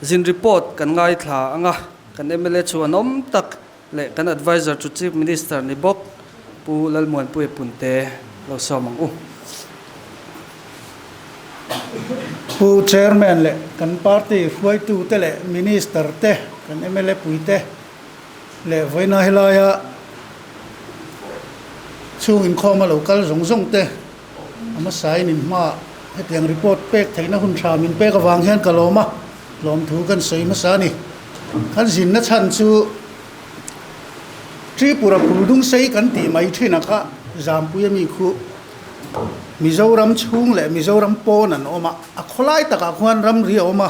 Zin report kan ngaithla ang a, kan mla chu an awm tak leh kan adviser chu Chief Minister ni bawk Pu Lalmuanpuia Punte lo sawm ang u. Pu Chairman leh kan party hruaitute leh Minister te, kan mla puite leh vawiina helaia chhung inkhawma lo kal zawng zawng te a hmasain in hmaah hetiang report pek theihna hun tha min pek avang hian ka lawm a, lawmthu kan sawi hmasa a ni. Kan zinna chhan chu Tripura Phuldung sei kan tih mai thin a kha Zampuia mi khu Mizoram chhung leh Mizoram pawn an awm a, a khawlai takah khuan ramri a awm a,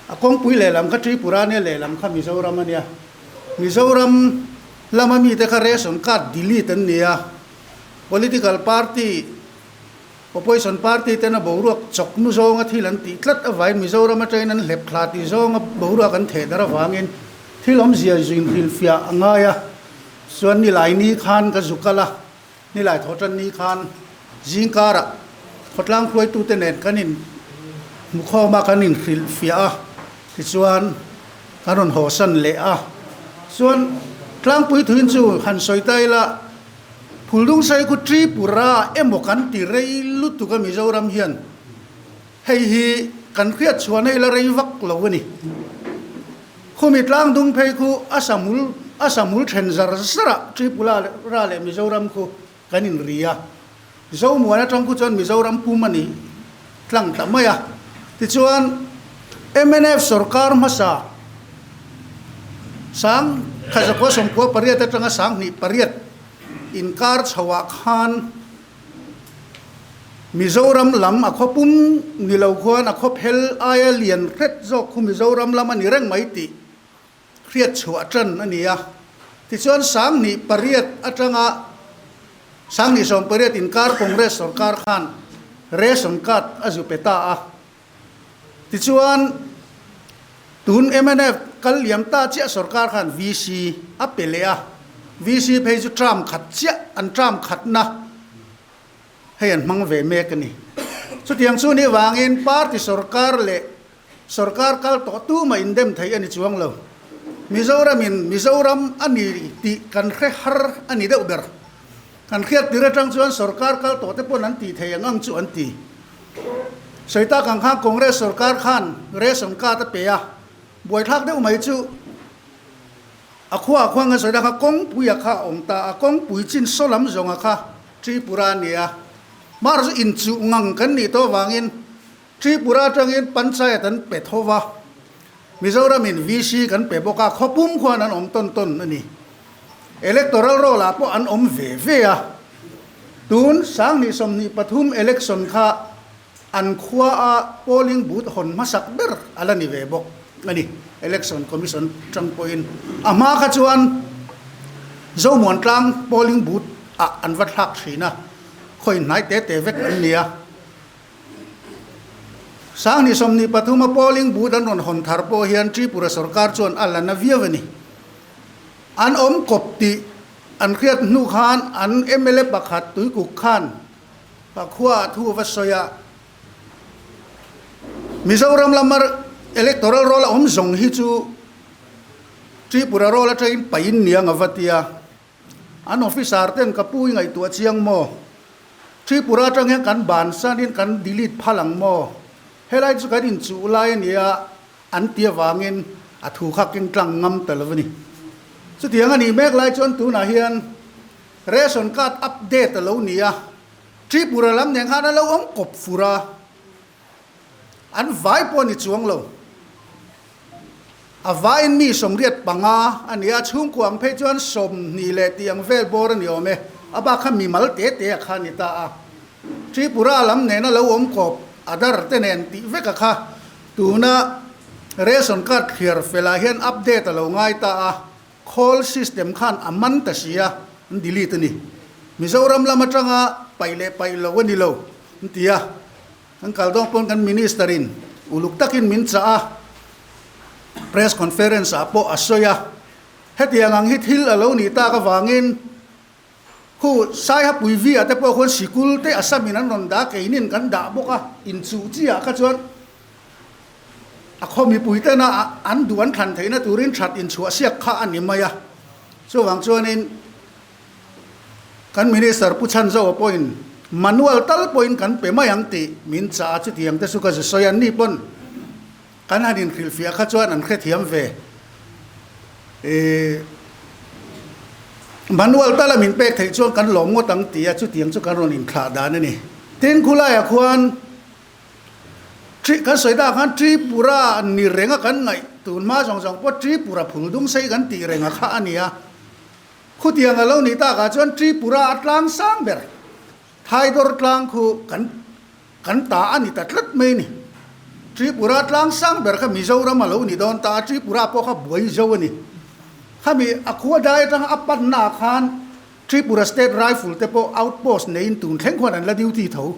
a kawngpui lehlam kha Tripura ania lehlam kha Mizoram ania. Mizoram lama mite kha ration card delete an ni a, political party, opposition party tena boruak chawknu zawnga thil an tih tlat avangin Mizoram atangin an hlep thla tih zawnga boruak an theh darh avangin thil awmzia zuinhrilhfiah a ngai a. Chuan nilai ni khan ka zu kal a, nilai thawh tan ni khan zingkarah khawtlang hruaitute nen kan in hmukhawm a, kan inhrilhfiah a, tichuan kan rawn hawsan leh a. Chuan tlangpui thuin chu han sawi ta ila, Phuldungsai khu Tripura emaw kan ti rei lutuk a Mizoram hian hei hi kan hriat chhuah na ila rei vak lo a ni. Khumi tlangdung phei khu a samul a samul then zar zar a Tripura ra leh Mizoram khu kan in ri a. Zomuan atang khu chuan Mizoram pum a ni tlang ta mai a. Tichuan mnf sorkar hmasa sang khazakua 98 atanga 28 inkar chhoah khan Mizoram lam a khaw pum ni lo khuan a khaw phel aia lian hret zawk khu Mizoram lam a ni reng mai tih hriat chhuah tan a ni a. Tichuan 28 atanga 2018 inkar Congress sorkar khan ration card a zu pe ta a. Tichuan tun mnf kal liam ta chiah sorkar khan VC a pe leh a, VC phei chu term khat chiah an term khatna hei an hmang ve mek a ni. Chutiang chu nih vangin party sorkar leh sorkar kal tawh tumah indem theih a ni chuang lo. Mizoramin Mizoram a ni tih kan hre har a ni deuh ber. Kan hriat tir atang chuan sorkar kal tawh te pawn an tih theih ang ang chu an ti. Sawi tak ang khan Congress sorkar khan ration card a pe a, buaithlak deuh mai chu a khua a khuang a sawi tak kha kawngpui a kha a awm ta a, kawngpui chin saw lam zawng a kha Tripura a ni a, mahrawh chu inchuh ngang kan nih tawh avangin Tripura atangin Panchayat an pe tho va, Mizoramin VC kan pe bawk a, khawpum khuan an awm tawn tawn a ni. Electoral roll ah pawh an awm ve ve a. Tun 2023 election kha an khua a polling booth hawn hmasak ber a la ni ve bawk a ni. Election Commission tang pawhin a hma kha chuan Zomuantlang polling booth ah an va thlak thin a, khawi hnai te te vek an ni a. 2023 a polling booth an rawn hawn thar pawh hian Tripura sorkar chuan a la na viau a ni. An awm kawp tih an hriat hnu khan an mla pakhat Tuikuk khan ka khuaah thu a va sawi a, Mizoram lama electoral roll a awm zawng hi chu Tripura roll atangin paih in niang a va ti a. An officer ten ka pu i ngaihtuah chiang maw? Tripura atang hian kan bansan in kan delete phal ang maw? Helai chu kan inchuh lai a nia an ti avangin a thu kha keng tlang ngam ta lo a ni. Chutiang a nih mek lai chuan tunah hian ration card update a lo ni a, Tripura lam nen khan a lo awm kawp fur a, an vai pawh a ni chuang lo. A vaiin mi 85 a ni a, chhungkua ang phei chuan 20 leh tih ang vel bawr a ni awm e. A bak kha mimal te te a kha a ni ta a. Tripura lam nena lo awm kawp Aadhaar te nen tih vek a kha tuna ration card thliar felah hian update a lo ngai ta a, khawl system khan a man ta si a, an delete a ni. Mizoram lam atanga paih leh paih lo a ni lo an ti a. Kan kal dawn pawn kan Minister in uluk takin min chah a, press conference ah pawh a sawi a, hetiang ang hi thil a lo nih tak avangin khu Saihapui vi ah te pawh khuan sikul te Assam in an rawn dah a, keinin kan dah bawk a, inchuh chi ah kha chuan. A khaw mipui tena an duh an thlan theihna turin that inchhuah siak kha a ni mai a. Chuvang chuanin kan Minister Pu Chhanzoa pawhin manual tal pawhin kan pe mai ang tih min chah a, chutiang te chu ka zu sawi a, ni pawn kan han inhrilhfiah kha chuan an hrethiam ve. Ih manual tala min pek theih chuan kan lawm ngawt ang tih a, chutiang chu kan rawn inthlah dan a ni. Tin, khulaiah khuan Tri kan sawi tak khan Tripura ni renga kan ngaih tun hma zawng zawng pawh Tripura phul dung sei kan tih renga kha a ni a. Khutiang a lo nih takah chuan Tripura a tlang sang ber Thaidawr tlang khu kan kan ta a ni ta tlat mai a ni. Tripura tlang sang ber kha Mizoram a lo ni dawn ta a, Tripura pawh kha buai zo a ni. Khami a khua dai atanga a panna ah khan Tripura State Rifle te pawh outpost neiin tun thleng khuan an la duty tho.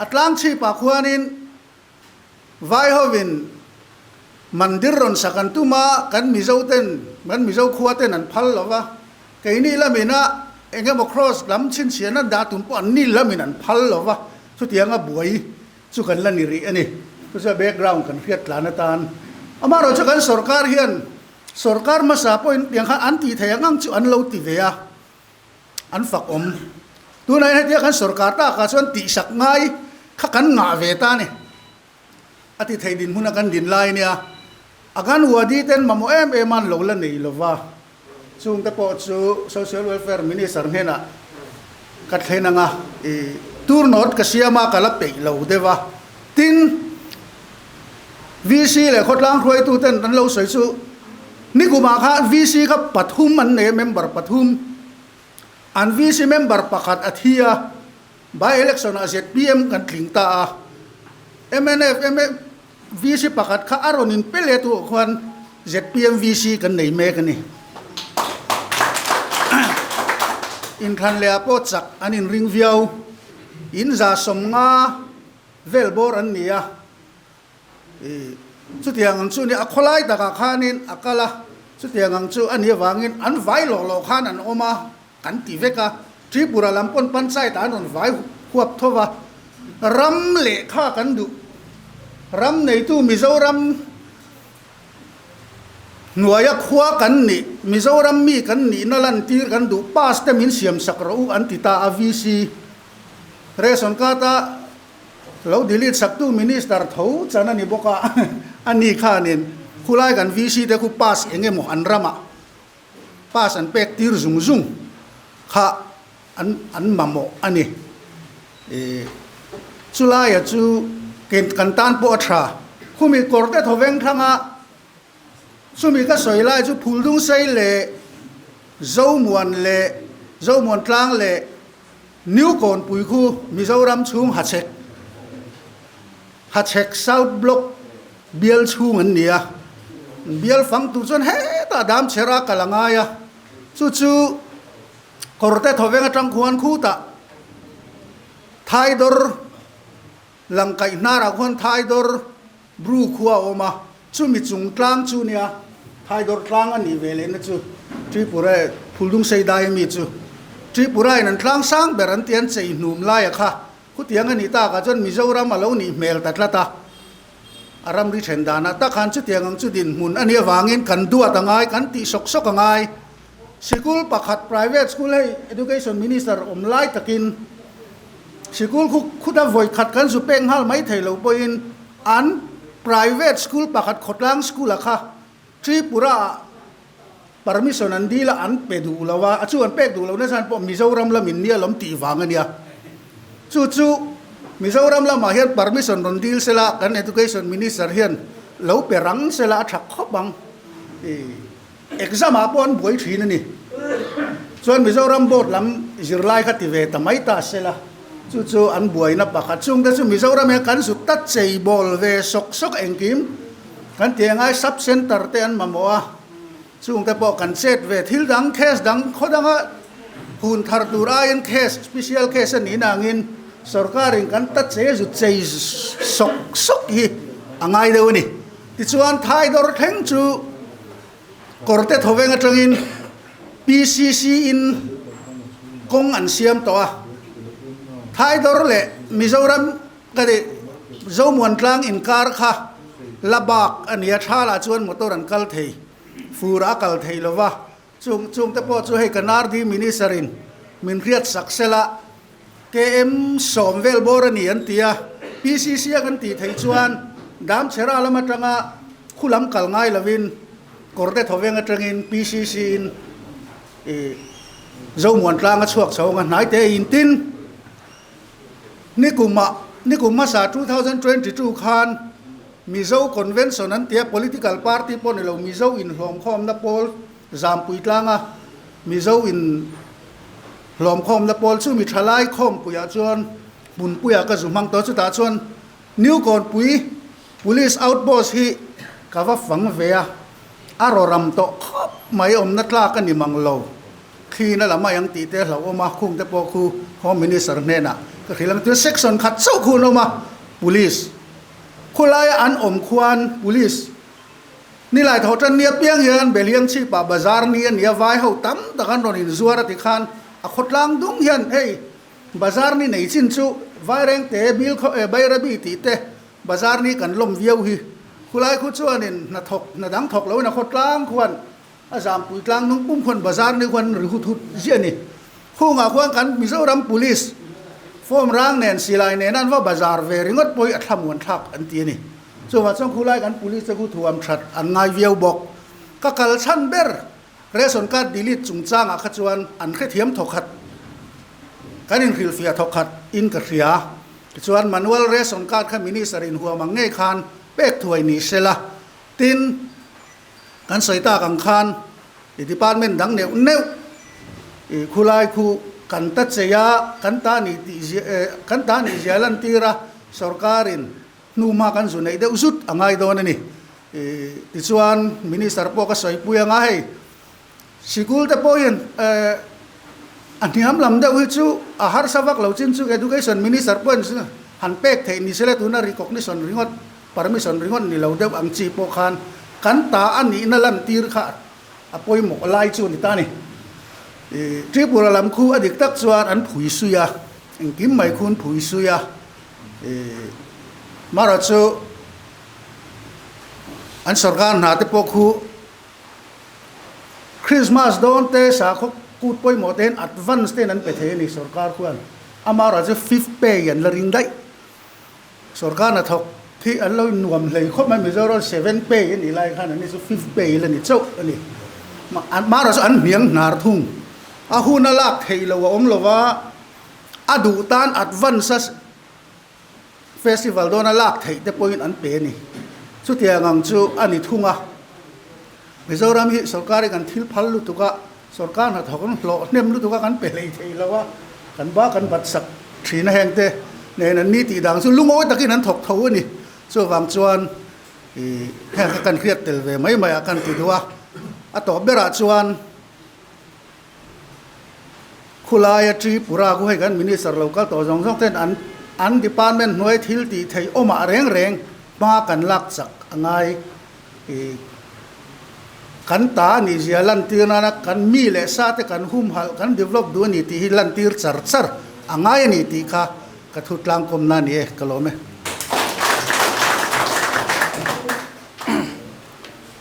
A tlang chhipah khuanin Vai hovin mandir rawn sak an tum a, kan Mizo ten, kan Mizo khua ten an phal lo va, keini lamina eng emaw cross lam chhinchhiahna an dah tum pawh an ni lamin an phal lo va, chutianga buai chu kan la ni rih a ni. Chu chu a background kan hriat tlan atan. Amaherawhchu kan sorkar hian sorkar hmasa pawhin tiang khan an tih theih ang ang chu an lo ti ve a. An fak awm. Tunah hian hetia kan sorkar takah chuan tihsak ngai kha kan ngah ve ta a ni. A ti thei dinhmun a kan din lai a nia. A kan wadi ten mamawh em em an lo la nei lo va. Chungte pawh chu Social Welfare Minister hnenah ka thlen ang a, i tour note ka siam a ka la peih lo deuh a. Tin, VC leh khawtlang hruaitu ten an lo sawi chu nikumah khan VC kha pathum an nei a, member pathum. An VC member pakhat a thi a, by election ah zpm kan tling ta a. Mnf VC pakhat kha a rawn in pe leh tu ah khuan zpm VC kan nei mek a ni. Inthlan leh ah pawh chak an inring viau. In 150 Vel bawr an ni a, ih chutiang ang chu ni a khawlai takah khanin a kal a, chutiang ang chu a nih avangin an vai lawh lawh khan an awm a, kan ti vek a, Tripura lam pawn panchayat ah an rawn vai huap tho va, ram lehkha kan duh, ram neitu Mizoram hnuaia khua kan nih, Mizoram mi kan nihna lantir kan duh, pass te min siam sak rawh u an ti ta a, VC. Ration card a lo delete saktu minister tho chan a ni bawk a, a ni khanin khulai kan VC te khu pass eng emaw an ramah pass an pek tir zung zung kha an an mamawh a ni. Ih chulaia chu kan tan pawh a tha. Khumi kawr te thawveng thlanga chumi ka sawi lai chu Phuldungsei leh Zomuan leh Zomuan tlang leh New Kawnpui khu Mizoram chhung Hachhek, Hachhek South Block bial chhung an ni a. Bial fang tur chuan hetah dam chher a kal a ngai a, chu chu kawrte thawveng atang khuan khutah Thaidawr Langkaih hnarah khuan Thaidawr Bru khua a awm a, chumi chung tlang chu nia Thaidawr tlang a nih ve lehna chu Tripura Phuldungsei dai ami chu Tripura in an tlang sang ber an ti an chei hnum laia kha khutiang a nih takah chuan Mizoram a lo nih hmel ta tlat a, a ramri then danah tak khan chutiang ang chu dinhmun a nih avangin kan duat a ngai kan tih sawk sawk a ngai. Sikul pakhat private school hei Education Minister awm lai takin sikul khu khuta vawi khat kan zu pek nghal mai thei lo pawhin an private school pakhat khawtlang school ah kha Tripura ah permission an dil a an pe duh lo a, a chu an pek duh lo nasa pawh Mizoram lamin nia lawm tih vang a nia. Chu chu Mizoram lamah hian permission rawn dil sela kan Education Minister hian lo pe rang sela a tha khawp ang. Exam ah pawh an buai thin a ni. Chuan Mizoram board lam zirlai kha ti ve ta mai ta sela, chu chu an buaina pakhat. Chungte chu Mizoram hian kan zut ta chei bawl ve sawk sawk engkim kan tih angai sub center te an mamawh a, chungte pawh kan chet ve thil dang case dang khaw danga hun thar tur aiin case special case a nih nangin sorkarin kan ta che zut chei sawk sawk hi a ngai deuh a ni. Tichuan Thaidawr thleng chu Kawrte thawveng atangin PCC in kawng an siam tawh a, Thaidawr leh Mizoram ka ti Zomuan tlang inkar kha. la bak a ni a, thalah chuan motor an kal thei, fur a kal thei lo va, chung chung te pawh chu hei kan RD Minister in min hriat sak sela KM sawm vel bawr a ni an ti a, PCC a kan tih theih chuan Damchhera lam atanga khu lam kal ngai lovin Kawrte thawveng atangin PCC in ih Zomuan tlang a chhuak chho ang a, hnai te in tin nikumah nikum hmasa 2022 khan Mizo Convention an tia political party pawh ni lo Mizo inhlawmkhawmna pawl Zampui tlanga Mizo in hlawmkhawmna pawl chu mi thalai khawmpuiah chuan hmunpuiah ka zu hmang tawh chutah chuan New Kawnpui Police Outpost hi ka va fang ve a, a rawram tawh khawp mai awmna tlak a ni mang lo. Thlina lam a ang tih te hlauhawm a, khung te pawh khu Home Minister hnenah ka hrilh ang. Tin section khat chauh khu an awm a, Police khawlaia an awm khuan Police Nilai tho tan ni apiang hian Beliang chhipah bazar ni a ni a, vai ho tam tak an rawn inzuar a ti khan a khawtlang dung hian hei bazar ni nei chin chu Vairengte, Bilkhaw eh Bairabi tih te bazar ni kan lawm viau hi. Khulai khu chuanin hna thawk hna dang thawk loin a khawtlang khuan a zampui tlang nung pum khuan bazar ni khuan ri hut hut ziah a ni. Khungah khuan kan Mizoram Police form rang nen silai nen an va bazar ve ringawt pawh hi a thlamuan thlak an ti a ni. Chuvang chuan khulai kan police te khu thuam that an ngai viau bawk. Ka kal chhan ber ration card delete chungchangah kha chuan an hrethiam thawkhat kan inhrilhfiah thawkhat in ka hria. Tichuan manual ration card kha minister in huam ang ngei khan pek thuai ni sela. Tin, kan sawi tak ang khan i department dang neuh neuh i khulai khu kan ta chei a, kan ta nih tih zia kan ta nih zia lantir a sorkarin Hnu hma kan zu neih deuh zut a ngai dawn a ni. Tichuan Minister pawh ka sawipui anga hei sikul te pawhin a hniam lam deuh hi chu a harsa vak lo chin chu Education Minister pawhin han pek theih ni sela tuna recognition ringawt permission ringawt ni lo deuh ang chi pawh khan kan ta a nihna lantir kha a pawimawh lai chu a ni ta a ni. Tripura lam khu a dik tak chuan an phui sui a, engkim mai khu an phui sui a. Mara chu an sorkar hna te pawh khu Christmas dawn te sakhaw kut pawimawh te hian advance te in an pe thei a ni sorkar khuan amara chu fifth pay an la ring daih sorkar hnathawk hi an lo nuam hlei khawp mai Mizoram seven pay a nih lai khan an ni chu fifth pay la ni chauh a ni mara chu an hniang hnar thung a hun a lak theih loh a awm lova. A duh tan advance a festival dawna lak theih te pawhin an pe a ni. Chutiang ang chu a ni thung a. Mizoram hi sorkar hi kan thil phal lutuk a, sorkar hnathawk an hlawh hnem lutuk a kan pe hlei thei lo a, kan ba kan bat sak thin a heng te nen an ni tih dang chu lungawi takin an thawk tho a ni. Chuvang chuan ih heng kha kan hriat tel ve mai mai ah kan ti duh a. A tawp berah chuan. Khulaia Tripura khu hei kan Minister lo kal tawh zawng zawng ten an an department hnuai thil tih theih awmah reng reng hma kan lak chak a ngai ih kan ta a nih zia lantir nana kan mi leh sa te kan humhalh kan develop duh a ni tih hi lantir char char a ngai a ni tih kha ka thu tlangkawmna a ni e ka lawm e.